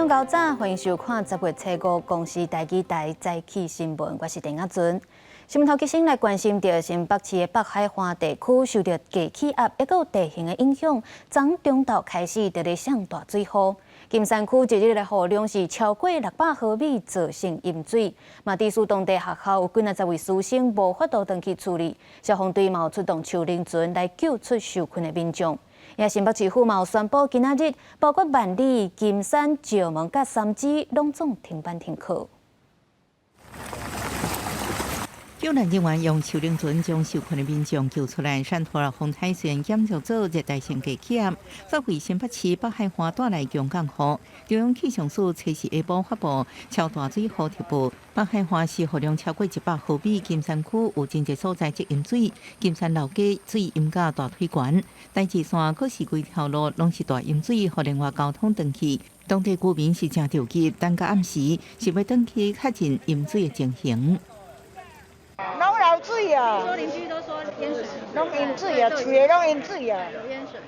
眾猴早，歡迎收看10月初五公視台語台早起新聞，我是鄭亞尊。新聞頭起先來關心著新北市的北海岸地區受著低氣壓抑閣有地形的影響，昨中晝開始佇咧上大水雨。金山區一日的雨量是超過600毫米，造成淹水。嘛，致使當地學校有幾若十位師生無法度轉去厝裡，消防隊嘛有出動樹輪船來救出受困的民眾。也新北市府嘛有宣布，今仔日包括萬里、金山、石門佮三芝，攏總停班停課。救難人員用樹輪船將受困的民眾救出來。珊陀爾風颱雖然減弱做熱帶性低氣壓，發揮新北市北海岸帶來強降雨。中央氣象署初四下晡發布超大水雨特報，北海岸時雨量超過100毫米，金山區有真濟所在積淹水，金山老街水淹到大腿懸，台二線閣是規條路攏是大淹水，予連外交通斷去。當地居民是誠著急，等到暗時是欲轉去確認淹水的情形。攏漏水啊！鄰居都說淹水，攏淹水啊，厝的攏淹水啊。有淹水。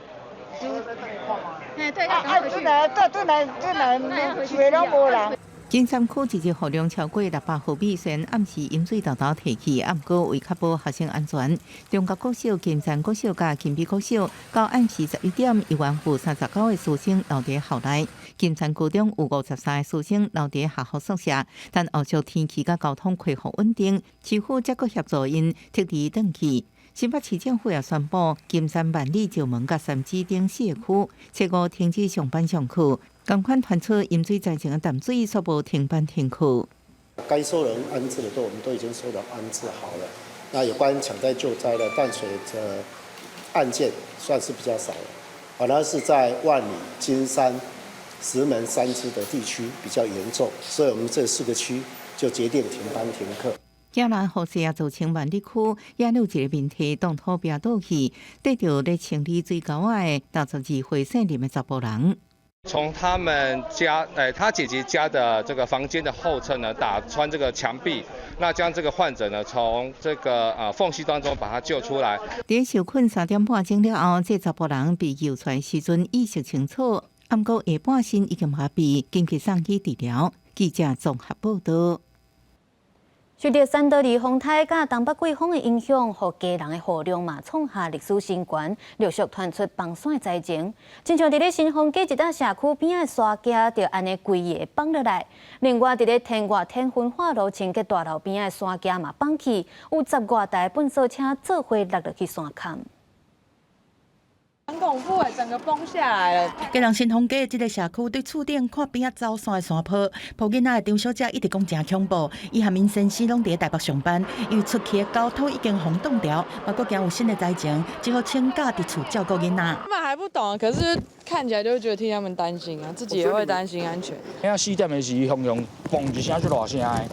哎，對，啊，轉來，再轉來，轉來，厝的攏無人。金山區一日雨量超過600毫米，雖然暗時淹水沓沓退去，毋過為確保學生安全，中角國小、金山國小佮金美國小，到暗時11點，猶原有39個師生留佇校內。金山高中有53個師生留佇學校宿舍，等後續天氣佮交通恢復穩定，市府才閣協助𪜶撤離轉去。新北市政府也宣布，金山、萬里、石門佮三芝等四個區，初五停止上班上課。仝款傳出淹水災情的淡水，宣布停班停課。該收容安置的都，我們都已經收容安置好了。那有關搶災救災的淡水的案件算是比較少了，反而是在萬里、金山、石門、三芝的地區比較嚴重，所以我們這四個區就決定停班停課。嘉南雨勢也造成萬里區也有一个面堤擋土壁倒去，綴著咧清理水溝仔的62歲姓林的查埔人。從他們家，他姐姐家的這個房間的後側呢，打穿這個牆壁，那將這個患者呢，從這個縫隙當中把他救出來。佇受困3點半鐘了後，這查埔人被救出來時陣意識清楚，毋過下半身已經麻痺，緊急送去治療。記者綜合報道。受著珊多爾風颱佮東北季風的影響，予基隆的雨量嘛創下歷史新高，陸續傳出崩山的災情。親像佇咧新豐街一搭社區邊的山崎，就按呢規个崩落來。另外，佇咧天外天焚化爐清潔大樓邊的山崎嘛崩去，有十外台糞掃車做伙落落去山崁。很恐怖欸，整個崩下來了。基隆新豐街這个社區對厝頂看邊仔走山的山坡，抱囡仔的張小姐一直講誠恐怖。伊和𪜶先生攏佇台北上班，因為出去的交通已經予擋牢，嘛閣驚有新的災情，只好請假佇厝照顧囡仔。他們還不懂，可是看起來就會覺得替他們擔心啊，自己也會擔心安全。遐4點的時，雄雄嘣一聲足大聲的，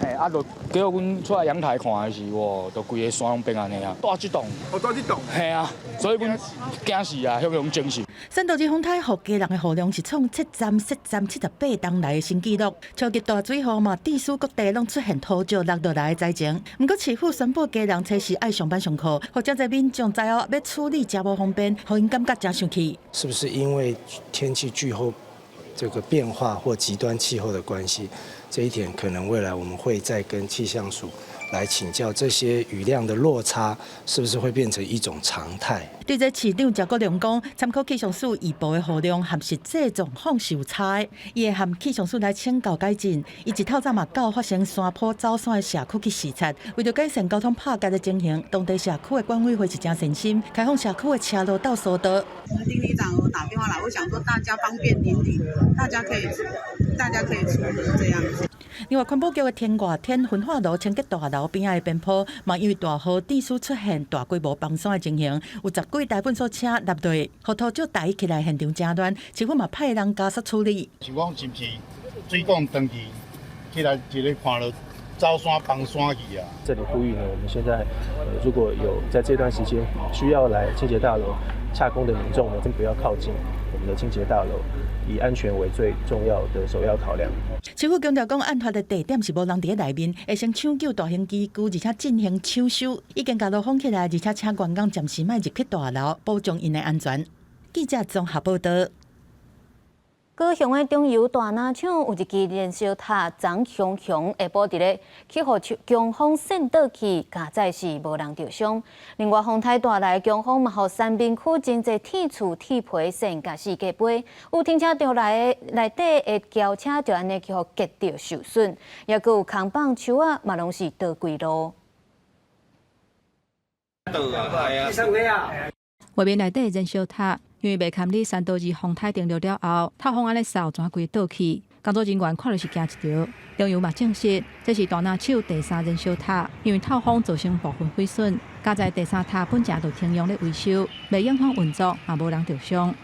嘿，啊，就結果阮出來陽台看的時，哇，就規个山攏變按呢啊，蹛這棟，哦，蹛這棟，嘿啊，所以阮驚死啊，雄雄精神。珊多爾風颱予基隆的雨量是創7站設站78冬來的新紀錄，超級大水雨嘛，致使各地攏出現土石落落來的災情。毋過市府宣布基隆初四愛上班上課，予遮濟民眾知影欲處理誠無方便，予𪜶感覺誠生氣。是不是因為天氣氣候這個變化或極端氣候的關係？這一點可能未來我們會再跟氣象署來請教，這些雨量的落差是不是會變成一種常態？對這市長趙國良講，參考氣象署預報的雨量和實際狀況是有差的，伊會和氣象署來請教改進。伊一透早嘛到發生山坡走山的社區去視察，為著改善交通拍結的情形，當地社區的管委會是誠善心，開放社區的車路鬥疏導。丁里長有打電話來，我想說大家方便鄰里，大家可以出門這樣子。另外，環保局的天外天焚化爐清潔大樓邊仔的邊坡，嘛因為大雨致使出現大規模崩山的情形，有十幾台糞掃車落落，予土石抬起來，現場誠亂，市府嘛派人加速處理。想講是毋是水管斷去，起來一个看著走山崩山去啊！這裡呼籲呢，我們現在如果有在這段時間需要來清潔大樓洽公的民眾呢，先不要靠近我們的清潔大樓，以安全為最重要的首要考量。市府強調講，案發的地點是無人佇咧內面，會先搶救大型機具，而且進行搶修，已經共路封起來，而且請員工暫時莫入去大樓，保障𪜶的安全。記者綜合報道。高雄的中油大林廠有一支燃燒塔，昨雄雄下晡佇咧去予強風扇倒去，佳哉是無人著傷。另外，風颱帶來強風嘛，予三民區真濟鐵厝鐵皮扇共四界飛，有停車場內內底的轎車就按呢去予擊著受損，抑閣有扛棒樹仔嘛攏是倒規路。畫面內底燃燒塔，因為袂堪你山道二風颱登陸了後，透風按呢掃全規倒去，工作人員看著是驚一趒。中油嘛證實，這是大林廠第三燃燒塔，因為透風造成部分毀損，佳哉第三塔本前就停用咧維修，袂影響運作，嘛無人著傷。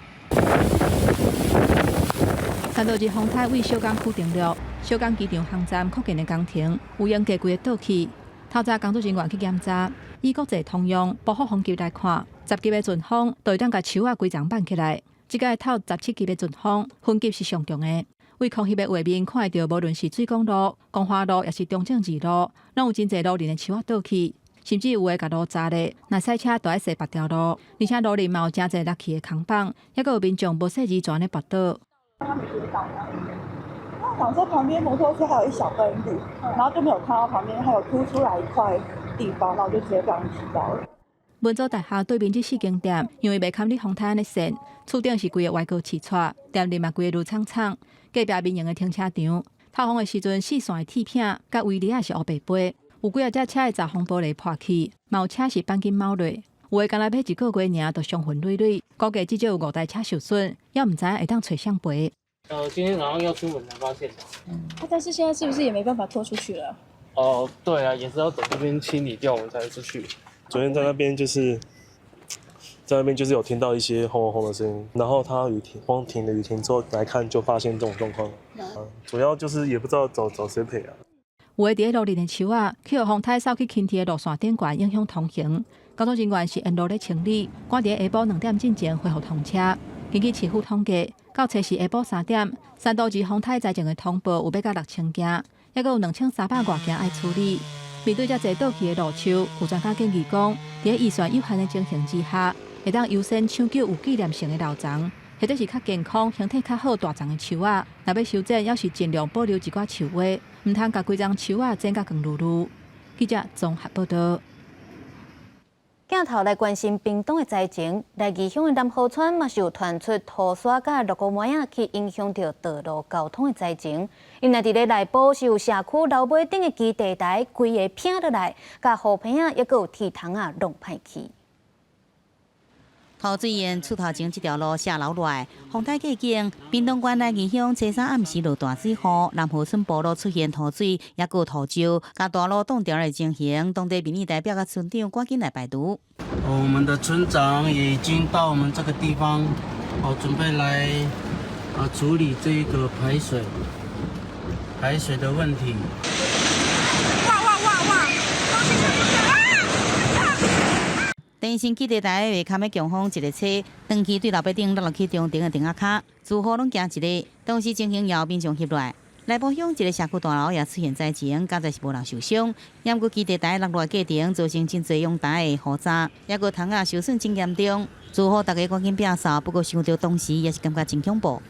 山道二風颱為小港區登陸，小港機場航站擴建的工程有閒規個倒去。透早工作人員去檢查，以國際通用波幅風級來看，10級的陣風就會當共樹仔規叢挽起來。這擺透17級的陣風，分級是上強的。對空翕的畫面看會著，無論是水果路、光華路，抑是中正二路，攏有真濟路鄰的樹仔倒去，甚至有的共路閘咧，若駛車就愛踅別條路。而且路鄰嘛有誠濟落去的扛棒，抑閣有民眾無細膩就按呢跋倒。想說旁邊摩托車還有一小段路，然後就沒有看到旁邊還有凸出來一塊地方，然後就直接這樣騎到了。文藻大廈對面這四間店，因為袂堪你風颱按呢扇，厝頂是規个歪高起掣，店內嘛規个攄氅氅。隔壁民營的停車場，透風的時陣，四線的鐵片佮圍籬仔是烏白飛，有幾仔隻車的閘風玻璃破去，嘛有車是板筋貓落，有的干焦買一個月爾就傷痕累累，估計至少有五台車受損，猶毋知影會當揣誰賠。今天早上要出門才發現的。啊，但是現在是不是也沒辦法拖出去了？哦，對啊，也是要等這邊清理掉，我們才出去。昨天在那邊就是有聽到一些轟轟轟的聲音，然後他雨停，光停了雨停之後來看，就發現這種狀況。主要就是也不知道找找誰賠啊。有的佇咧路鄰的樹仔，去予風颱掃去輕鐵的路線頂懸，影響通行。工作人員是沿路咧清理，趕佇下晡2點進前恢復通車。根據市府統計，到初四下晡3點，山道二風颱災情的通報有欲到6000件，抑閣有2300外件愛處理。面對遮濟倒去的路樹，有專家建議講，佇預算有限的情形之下，會當優先搶救有紀念性的老欉，或者是較健康、形體較好大叢的樹仔。若欲修剪，猶是盡量保留一寡樹芽，毋通共規叢樹仔剪甲光漉漉。記者綜合報道。鏡頭來關心屏東的災情，來義鄉的南河村嘛是有傳出土沙佮落雨糜仔去影響著道路交通的災情。因為佇咧內埔是有社區樓尾頂的基地台規个偏落來，共雨棚仔抑閣有鐵窗仔弄歹去。土水沿厝頭前這條路下流落來，風颱過境，屏東縣來義鄉初三暗時落大水雨，南河村埔路出現土水，抑閣有土石，共大路擋牢的情形，當地民意代表佮村長趕緊來排除。我們的村長也已經到我們這個地方，哦，準備來啊處理這個排水的問題。哇哇哇哇！電信基地台下坎的強風一个吹，長期對樓壁頂落落去中庭的頂仔跤，住戶攏驚一个。當時情形由民眾翕落來。內埔鄉一个社區大樓也出現災情，佳哉是無人受傷。毋過基地台落落過程造成真濟陽台的雨閘，抑閣窗仔受損真嚴重。住戶逐家趕緊摒掃，不過想著當時也是感覺真恐怖。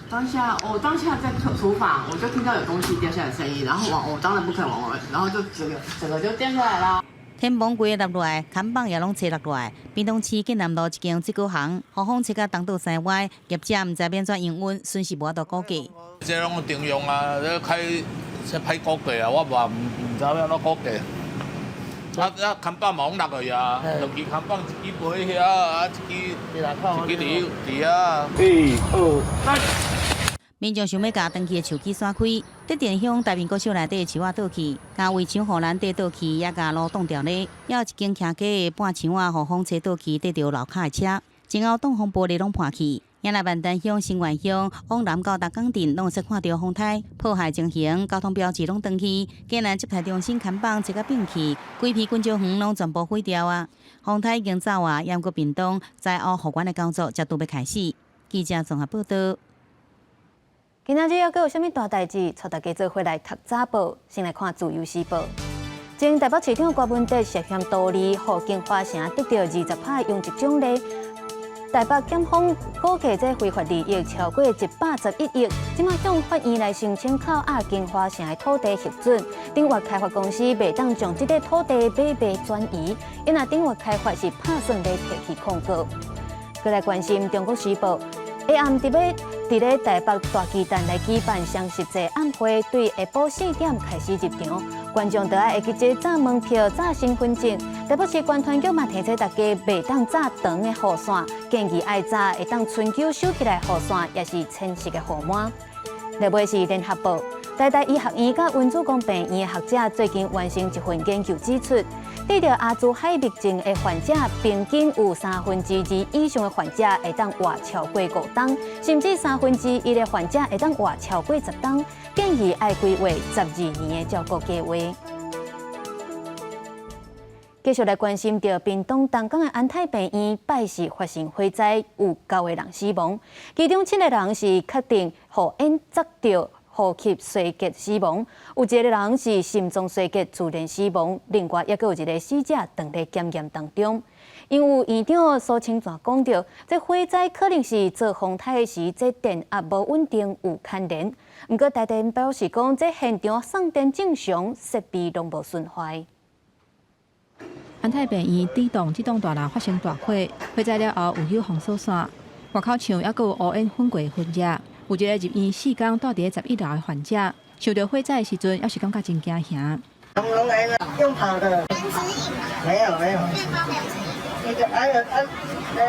當下我當下在廚房，我就聽到有東西掉下來聲音，然後往我當然不肯往外，然後就整個整個就掉下來啦。天棚規个落來，看板也攏吹落來。屏東市建南路一間水果行，雨風吹甲東倒西歪，業者毋知欲按怎營運，損失無法度估計。這攏停用啊，這開這歹估計啊，我嘛毋知欲按怎估計。啊啊，看板嘛攏落去啊，兩支看板，一支飛遐，啊一支一支佇佇遐。一二三。民眾想欲共斷去的樹枝徙開，德電鄉大坪國小內底的樹仔倒去，共圍牆護欄硩倒去，也共路擋牢咧。猶有一間徛家的半牆仔，予風吹倒去，硩著樓跤的車，前後擋風玻璃攏破去。也來萬丹鄉、新源鄉往南到大港鎮，攏會使看著風颱破壞情形，交通標誌攏斷去，嘉南接待中心看板這個變去，規片滾石園攏全部毀掉啊！風颱已經走啊，猶閣屏東災後復原的工作才拄欲開始。記者綜合報道。今仔日猶閣有啥物大代誌？帶大家做伙來讀早報，先來看《自由時報》。前台北市長柯文哲涉嫌圖利，予京華城得著20拍榮譽獎勵。台北檢方估計這非法利益超過111億，這馬向法院來申請扣押京華城的土地核准，鼎越開發公司袂當將這塊土地買賣轉移，因為鼎越開發是拍算欲提起控告。閣來關心《中國時報》，下暗佇欲佇咧台北大巨蛋來舉辦雙十節暗會，對下晡4點開始入場，觀眾著愛會記得紮門票、紮身份證。台北市觀團局嘛提醒大家，袂當紮長的雨傘，建議愛紮會當伸手收起來雨傘，抑是淺色的雨帽。落尾是聯合報，台大醫學院佮溫主公病院的學者最近完成一份研究，指出，得著阿茲海默症的患者，平均有2/3以上的患者會當活超過5冬，甚至1/3的患者會當活超過10冬。建議愛規劃12年的照顧計劃。繼續來關心著屏東東港的安泰病院，拜四發生火災，有九個人死亡，其中七個人是確定予煙齧著呼吸衰竭死亡，有一個人是心臟衰竭自然死亡，另外猶閣有一個死者當咧檢驗當中。因為院長蘇清泉講著，這火災可能是做風颱時，這電壓無穩定有牽連。毋過台電表示講，這現場送電正常，設備攏無損壞。安泰病院底棟這棟大樓發生大火，火災了後有有封鎖線，外口牆猶閣有烏煙粉過痕跡。有一個入院4工蹛佇咧11樓的患者，受著火災的時陣，猶是感覺真驚嚇。用跑的，沒有沒有，那個還有啊，那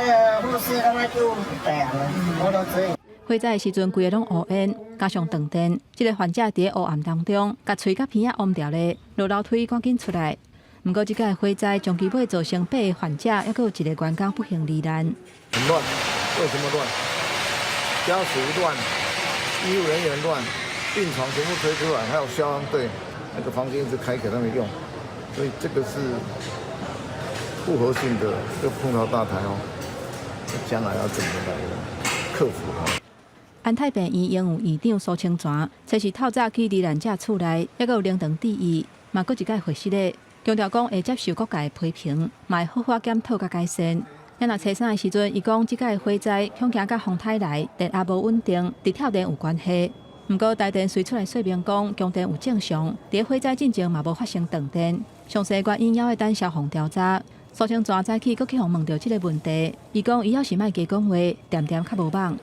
個護士他們就對啊，我都指引。火災的時陣，規个攏烏煙，加上斷電，這個患者佇咧烏暗當中，共喙佮鼻仔翕牢咧，落樓梯趕緊出來。毋過，這個火災終其尾造成八個患者，猶閣有一個員工不幸罹難。很亂，為什麼亂？家屬亂，醫護人員亂，病床全部推出來，還有消防隊那個房間一直開給他們用，所以這個是複合性的，就碰到大台哦，將來要怎麼來克服？安泰病院醫院院長蘇清泉，這是透早去罹難者厝內，猶閣有靈堂致意，嘛閣一擺回釋咧，強調講會接受各界批評，嘛會好好檢討佮改善。咱若初三的時陣，伊講這擺火災恐驚佮風颱來，電壓無穩定，直跳電有關係。毋過台電隨出來說明講，供電有正常，佇火災進前嘛無發生斷電。詳細原因猶愛等消防調查。蘇清泉早起閣去予問著這個問題，伊講伊猶是莫加講話，恬恬較無蠓。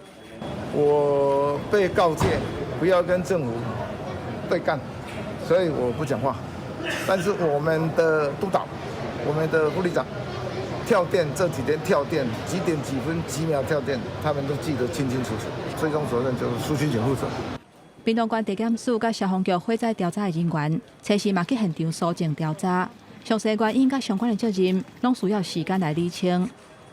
我被告誡不要跟政府對幹，所以我不講話。但是我們的督導，我們的護理長。跳電這幾天跳電幾點幾分幾秒跳電，他們都記得清清楚楚。最終責任就是蘇巡檢負責。屏東縣地檢署佮消防局火災調查的人員，初時嘛去現場搜證調查，詳細原因佮相關的責任，攏需要時間來理清。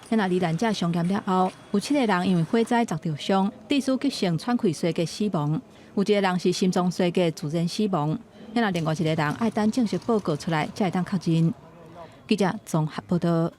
若罹難者傷檢了後，有七個人因為火災齧著傷，致使急性喘氣衰竭死亡；有一個人是心臟衰竭自然死亡。若另外一個人愛等正式報告出來，才會當確認。記者綜合報道。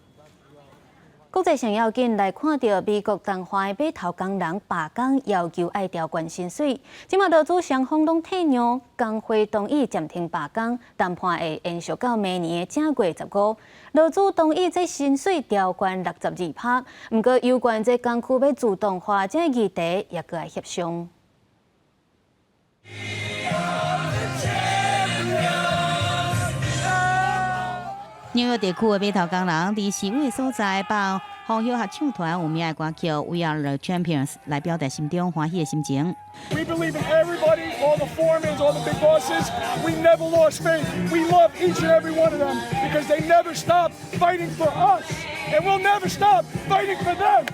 國際上要緊來看著美國東岸的碼頭工人罷工，要求愛調懸薪水。這馬勞資雙方攏退讓，工會同意暫停罷工，談判會延續到明年的正月15。勞資同意這薪水調懸62%，毋過有關這工區欲自動化這議題，猶閣愛協商。 We are the champions. 紐約地區的碼頭工人佇示威的所在，放歡呼合唱團有名的歌曲《We Are the Champions》來表達心中歡喜的心情。 We believe in everybody, all the foremen, all the big bosses. We never lost faith. We love each and every one of them because they never stop fighting for us, and we'll never stop fighting for them.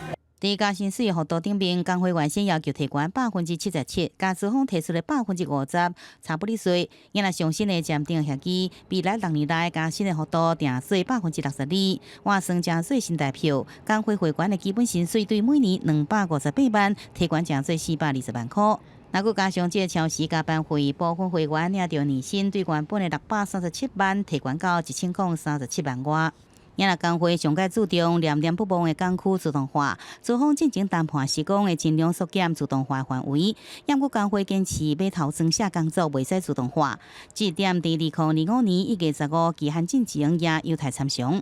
佇加薪水幅度頂面，工會原先要求提懸77%，佮資方提出的50%，差不離數。因為上新的簽訂協議，未來6年內加薪的幅度定做62%，換算成做新台票，工會會員的基本薪水對每年258萬，提懸成做420萬箍。若閣加上這個超時加班費，部分會員領著年薪對原本的637萬，提懸到1037萬外。也若工會上蓋注重念念不忘的工區自動化，資方進前談判時講會盡量縮減自動化範圍。毋過工會堅持碼頭裝卸工作袂使自動化，這點佇2025年1月15期限進前也有待參詳。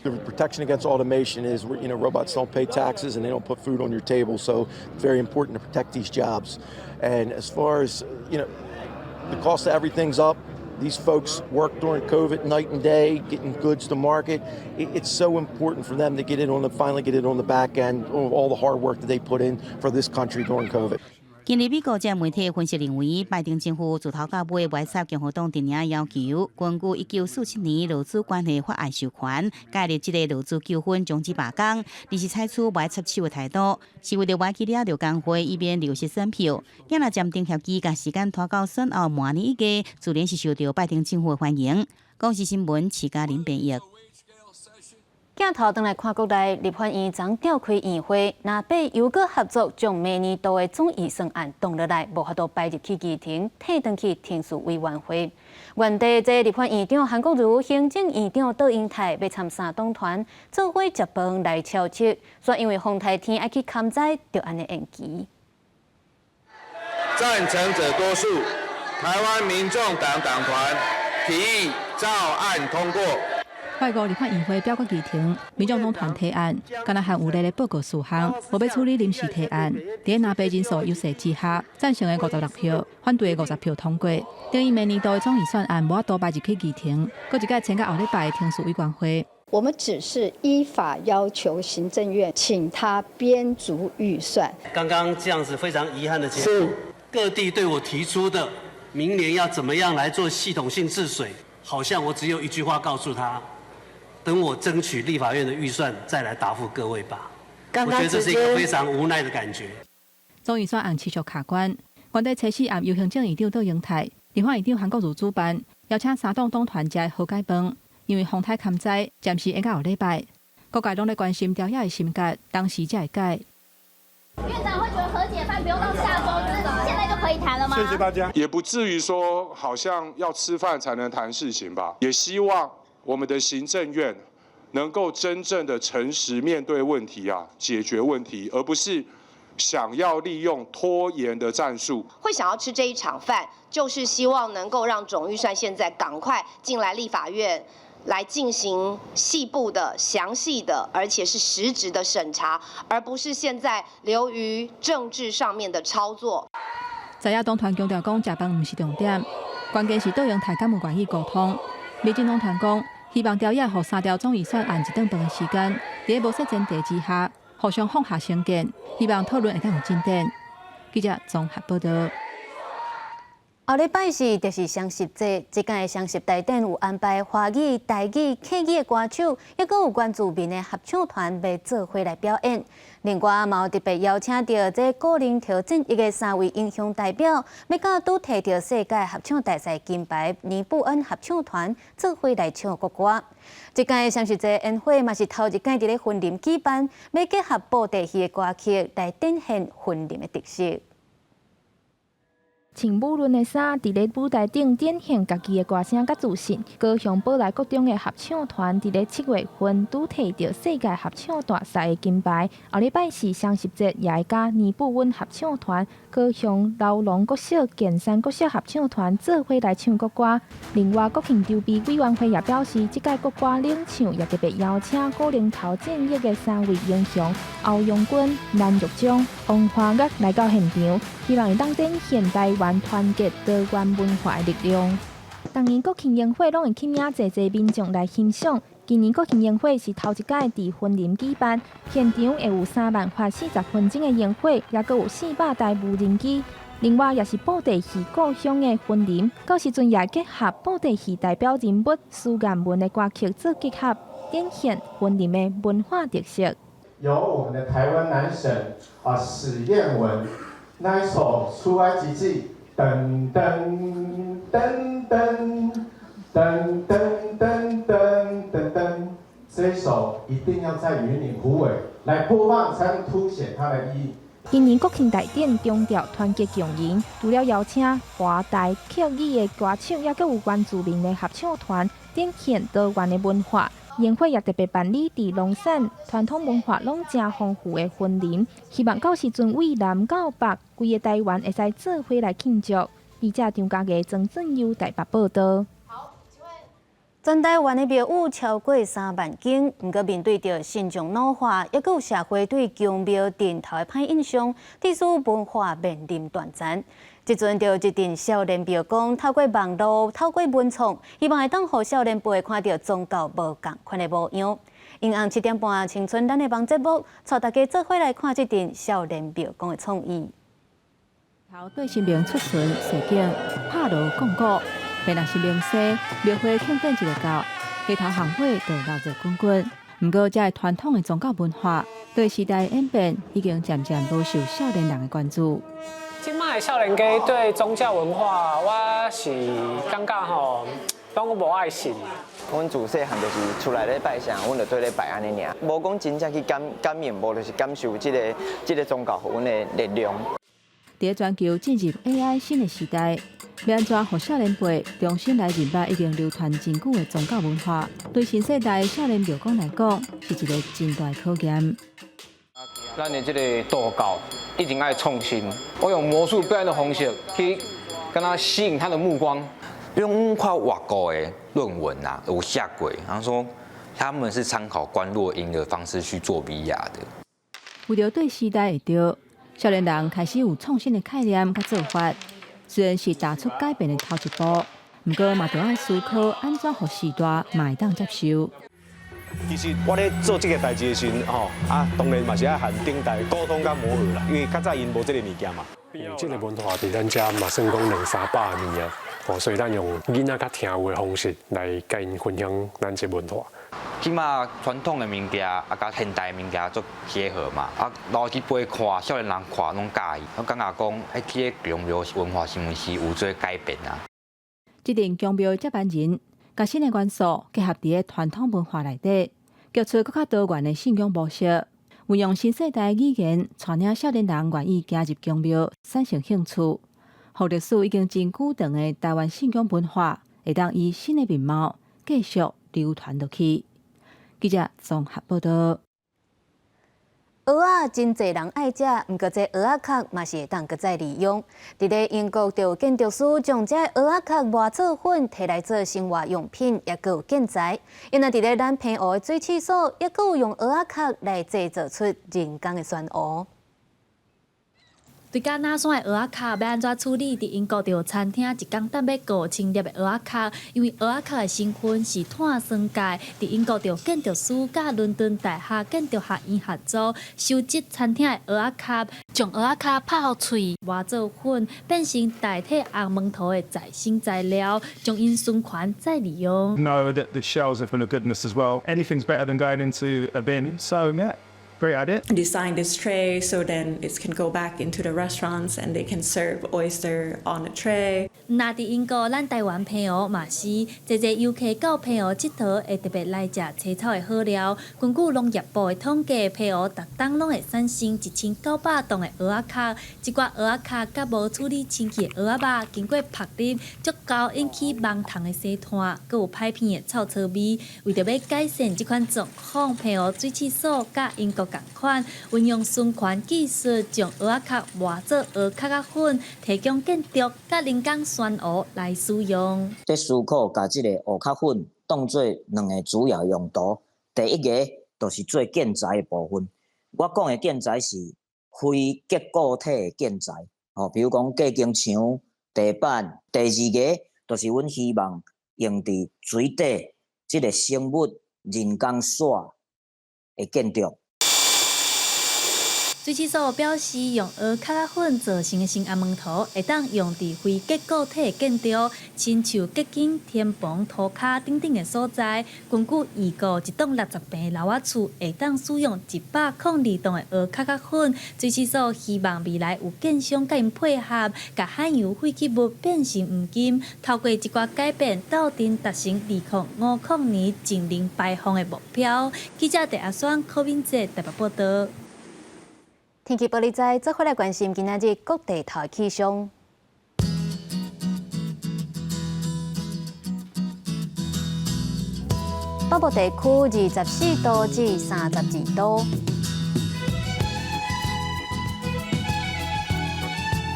The protection against automation is, robots don't pay taxes and they don't put food on your table, so it's very important to protect these jobs. And as far as, the cost of everything's up. These folks work during COVID night and day, getting goods to market. It's so important for them to get it on the finally get it on the back end of all the hard work that they put in for this country during COVID. 近日美國這媒體分析認為，拜登政府自頭到尾無插共和黨陣營要求，根據1947年勞資關係法案授權，介入這個勞資糾紛終止罷工，而是採取無插手的態度，是為著無去掠著工會，以免流失選票。若暫停協議，共時間拖到選後明年一月，自然是受到拜登政府的歡迎。公視新聞，徐嘉玲編譯。鏡頭轉來看國內，立法院昨召開院會，藍白又閣合作將明年度的總預算案擋落來，無法度擺入去議程，退轉去程序委員會。原地這立法院長韓國瑜、行政院長卓榮泰欲參三黨團做伙食飯來敲七，煞因為風颱天愛去勘災，就按呢延期。贊成者多數，台灣民眾黨黨團提議照案通過。法國立法院會表決議程，民眾黨團提案，敢若含有力的報告事項，無欲處理臨時提案。佇藍白人數優勢之下，贊成的56票，反對的50票通過。等於明年度的總預算案無法度擺入去議程，閣一擺遷到後禮拜的程序委員會。我們只是依法要求行政院，請他編足預算。剛剛這樣子非常遺憾的結果，各地對我提出的明年要怎麼樣來做系統性治水，好像我只有一句話告訴他。等我爭取立法院的預算，再來答覆各位吧。我覺得這是一個非常無奈的感覺。總預算案持續卡關，原底初四暗由行政院長卓榮泰、立法院長韓國瑜主辦，邀請三黨黨團食和解飯，因為風颱勘災，暫時延到後禮拜。各界攏咧關心朝野的心結，當時才會解。院長會覺得和解飯不用到下週，就是現在就可以談了嗎？謝謝大家。也不至於說好像要吃飯才能談事情吧？也希望我們的行政院能夠真正的誠實面對問題啊，解決問題，而不是想要利用拖延的戰術。會想要吃這一場飯，就是希望能夠讓總預算現在趕快進來立法院，來進行細部的、詳細的，而且是實質的審查，而不是現在流於政治上面的操作。在野黨團強調講，食飯毋是重點，關鍵是卓榮泰敢有願意溝通。民進黨團講，希望朝野予三條總預算案一頓飯的時間，佇無設前提之下，互相放下成見，希望討論會當有進展。記者綜合報道。後禮拜四就是雙十節，這屆雙十大典有安排華語、台語、客語的歌手，抑閣有原住民的合唱團欲做伙來表演。另外，嘛有特別邀請著這古寧頭戰役的三位英雄代表，欲佮拄提著世界合唱大賽金牌尼布恩合唱團做伙來唱國歌。這屆雙十節煙火嘛是頭一屆佇咧雲林舉辦，欲結合布袋戲的歌曲來展現雲林的特色。穿舞崙的衫，佇咧舞台頂展現家己的歌聲佮自信。高雄寶來國中的合唱團佇咧7月份拄提著世界合唱大賽的金牌。後禮拜四雙十節，也會佮尼布溫合唱團、高雄荖濃國小、建山國小合唱團做伙來唱國歌。另外，國慶籌備委員會也表示，這屆國歌領唱也特別邀請古寧頭戰役的三位英雄歐陽軍、藍玉章、王華玉來到現場，希望會當展現台灣團結多元文化的力量。逐年國慶煙火攏會吸引濟濟民眾來欣賞。今年國慶煙火是頭一擺佇雲林舉辦，現場會有3萬發40分鐘的煙火，也閣有400台無人機。另外，也是布袋戲故鄉的雲林，到時陣也結合布袋戲代表人物蘇艷文的歌曲做結合，展現雲林的文化特色。由我們的台灣男神啊史艷文那一首《出埃及記》。噔噔噔噔噔噔噔噔噔噔，這一首一定要在雲林虎尾來播放，才能凸顯它的意義。今年國慶大典強調團結共贏，除了邀請華台客語的歌手，也閣有原住民的合唱團，展現多元的文化。煙火也特別辦理佇農產傳統文化攏誠豐富的雲林，希望到時陣對南到北，規个台灣會使做伙來慶祝。記者張家傑、曾振優台北報道。全台灣的廟宇超過3萬間，毋過面對著信眾老化，抑閣有社會對宮廟陣頭的歹印象，致使文化面臨斷層。這陣就有一陣少年廟公透過網路、透過文創，希望會當予少年輩看著宗教無仝款的模樣。陰暗7點半，青春咱的網節目，帶大家做伙來看這陣少年廟公的創意。頭對神明出巡示警，拍鑼講古。平若是明星廟會慶典一個到，街頭巷尾就鬧熱滾滾。毋過，這个傳統的宗教文化對時代演變已經漸漸無受少年人的關注。這擺的少年家對宗教文化，我是感覺吼，攏無愛信。阮自細漢就是厝內咧拜啥，阮就綴咧拜按呢爾，無講真正去感感應，無就是感受這個宗教予阮的力量。佇全球進入 AI 新的時代，欲按怎予少年輩重新來認捌已經流傳真久的宗教文化，對新世代少年廟公來講，是一個真大的考驗。咱的這個道教一定愛創新，我用魔術表演的方式去跟他吸引他的目光。用看外國的論文啊，有寫過，然後說他們是參考觀落陰的方式去做 VR 的。為著對時代會著，少年人開始有創新的概念佮做法，雖然是踏出改變的頭一步，毋過嘛著愛思考按怎予時代嘛會當接受。其實我咧做這個代誌的時陣，吼啊，當然嘛是愛和頂代溝通佮磨合啦，因為較早𪜶無這個物件嘛。這個文化佇咱遮嘛算講兩三百年啊，哦，所以咱用囡仔較聽有的方式來共𪜶分享咱這文化。這馬傳統的物件啊，佮現代的物件做結合嘛，啊，老一輩看，少年人看攏佮意，我感覺講，欸，這個宮廟文化是毋是有做改變啊？這陣宮廟接班人，共新的元素結合佇个傳統文化內底，結出閣較多元的信仰模式，運用新世代語言，帶領少年人願意行入宮廟，產生興趣，予歷史已經真久長的台灣信仰文化，會當以新的面貌繼續流傳落去。記者綜合報道。蚵仔真濟人愛食，毋過這蚵仔殼嘛是會當閣再利用。佇咧英國就有建築師將這蚵仔殼磨做粉，提來做生活用品，抑閣有建材。𪜶若佇咧咱澎湖的水刺所，抑閣有用蚵仔殼來製造出人工的珊瑚。對敢若山的蚵仔殼欲按怎處理？佇英國就有餐廳一工等欲過千粒的蚵仔殼，因為蚵仔殼的成分是碳酸鈣。佇英國就有建築師佮倫敦大學建築學院合作，收集餐廳的蚵仔殼，將蚵仔殼拍予碎，磨做粉，變成代替紅毛塗的再生材料，將𪜶循環再利用。 Know that the shells are full of goodness as well. Anything's better than going into a bin. So yeah. Great idea. Design this tray so then it can go back into the restaurants and they can serve oyster on a tray. 若佇英國，咱台灣澎湖嘛是，濟濟遊客到澎湖𨑨迌，會特別來食青草的好料。根據農業部的統計，澎湖逐冬攏會產生1900噸的蚵仔殼。這寡蚵仔殼佮無處理清氣的蚵仔肉，經過曝日，足夠引起盲蟲的生湠，閣有歹鼻的臭臊味。為著欲改善這款狀況，澎湖水刺所佮英國仝款，運用循環技術，將蚵仔殼磨做蚵殼仔粉，提供建築佮人工珊瑚來使用。佇思考共這个蚵殼粉當做兩个主要用途。第一个就是做建材的部分。我講的建材是非結構體的建材，吼，比如講隔間牆、地板。第二个就是阮希望用佇水底這个生物人工傘的建築。水刺所表示，用蚵殼仔粉做成的新紅毛塗，會當用佇非結構體的建築，親像隔間天棚、塗跤等等的所在。根據預估，一棟60坪樓仔厝會當使用102棟的蚵殼仔粉。水刺所希望未來有建商佮𪜶配合，共海洋廢棄物變成黃金，透過一寡改變，鬥陣達成2050年淨零排放的目標。記者鄭阿雙、柯敏哲台北報導。天氣報你知，做伙來關心今仔日各地頭氣象。北部地區24度至32度，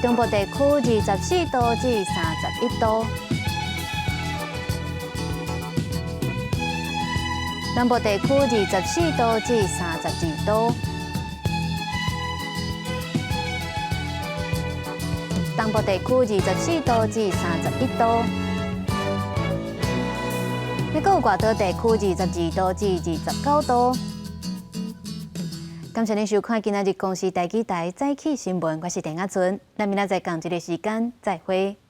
中部地區24度至31度。南部地區24度至32度。東部地區24度至31度。閣有外島地區22度至29度。感謝您收看今仔日公視台語台早起新聞，我是鄭亞純，咱明仔載仝這个時間再會。